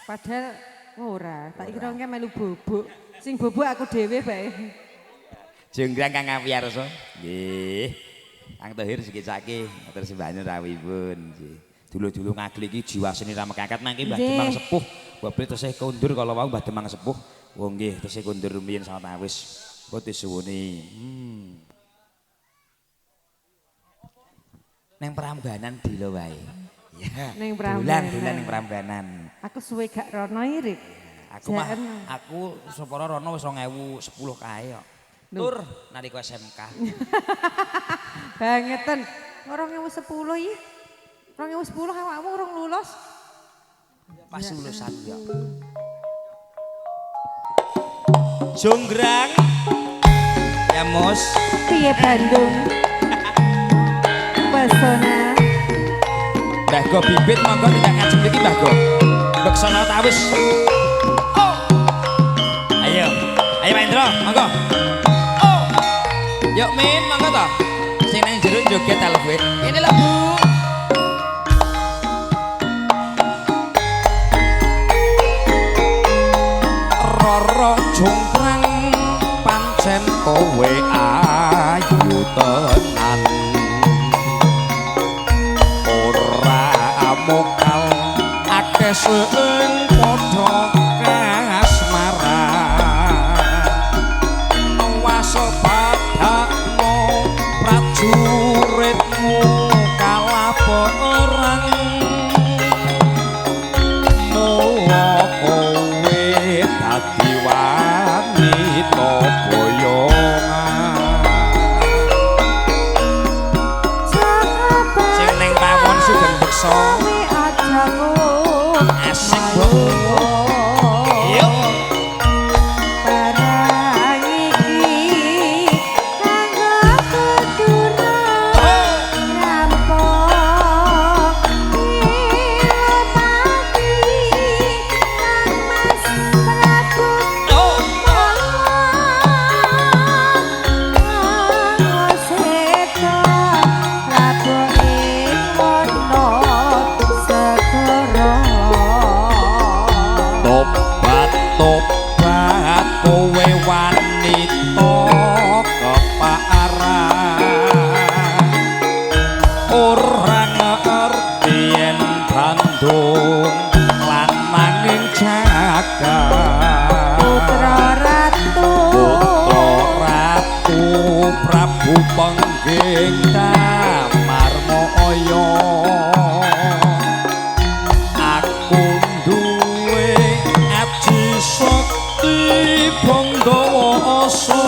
Padahal ora, tak kira engke melu bobok. Sing bobok aku dhewe bae. Jonggrang Kang Apiarsa. Nggih. Kang Tohir sikitsake matur sembah nuwun rawuhipun. Nggih. Dulur-dulur ngagli iki jiwa seni ra mekakat mangke Mbah Demang sepuh. Boble tesih kondur kala wau Mbah Demang sepuh. Oh nggih, tesih kondur rumiyin sawetawis. Kok disuwuni. Neng Prambanan dilo wae. Ya. Neng Prambanan. Dolan ning Prambanan. Aku suwe gak rono iki. Aku mah aku separa rono wis 2010 kae kok. Tur nalika SMK. Bangeten. 2010 iki. 2010 awakmu urung lulus. Pas lulusan ya. Jonggrang. Ya Mus. Piye Bandung? Pesona. Mbah Go bibit monggo tindak ngajeng mriki Mbah Go. Beksana tawis. Oh. Ayo. Ayo Pak Indro, monggo. Oh. Yuk Min, monggo to. Sing nang jero joget ta lho. Ini lho Bu. Roro jonggrang pancen kowe ayu tenan. Ora mokal akeh sing padha kasmaran. Wasepadakno prajuritmu kalah perang. Mula kowe dadi wanita boyongan. Sing neng pawon sugeng beksa. Asik Bu. Yuk. Barang iki kanggo keturunan rampok Pilopati Kang Mas Prabu Seta Prabu ing wana segara. Tobat tobat kowe wanita keparan. Ora ngerti yen Bandung lananging jagat. Putra Ratu. Putra Ratu Prabu Pengging Damarmaya. Aku duwe aji sekti Bandawasa.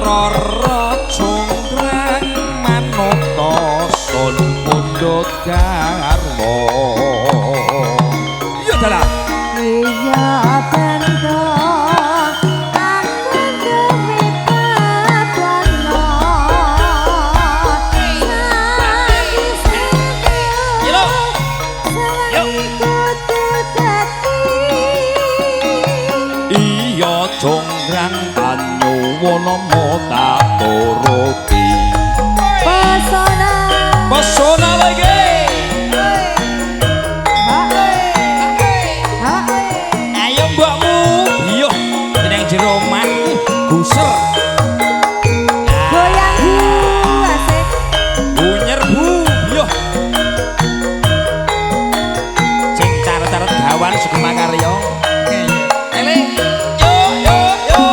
Roro jonggrang manut sun pundhut garwa. Iya dalah. Iya Bandung aku duwe bawana. Yo. Yo. Kudu dadi. Iya jonggrang panyuwun tak turuti. Pesona. Pesona lagi. Ayo mbokmu. Iya, nang jero omah guser. Goyang bu asik. Bunyer bu. Iya. Sing cara-cara gawan Sugema Karya. Ele. Yo yo yo.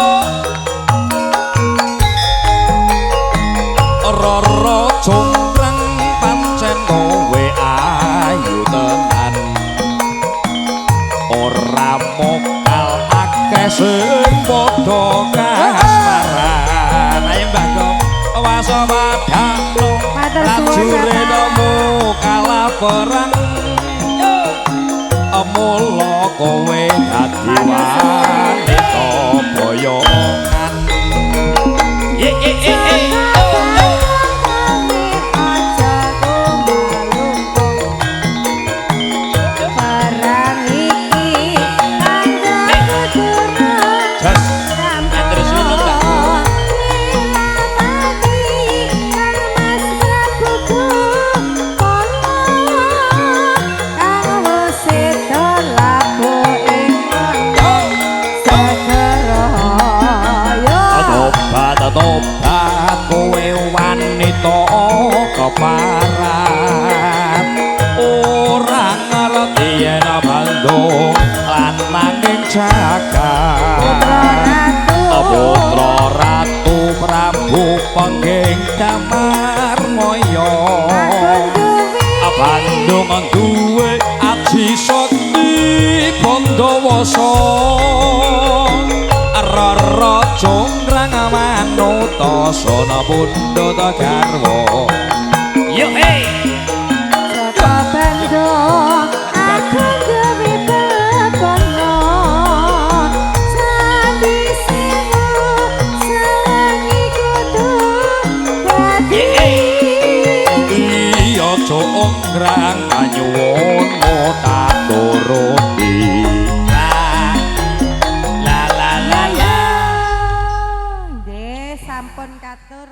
Roro jonggrang pancen kowe ayu tenan. Ora mokal akeh sing padha kasmaran. Ayo Mbah Go. Wasepadakno Matur suwun, prajuritmu kalah perang. Mula kowe dadi wanita boyongan. Ye ye ye ye. Jos. Matur suwun Mbah Go. Bandung duwe aji sakti Bandawasa, Rara jonggrang manuta sana pundhut garwa. Yo hey. Saka Bandung aku gawe bekono, Candi Sewu sawangi kudu dadi. Iya jonggrang kanyuwunmu tak turuti. La la la la la. Nggih, sampun katur.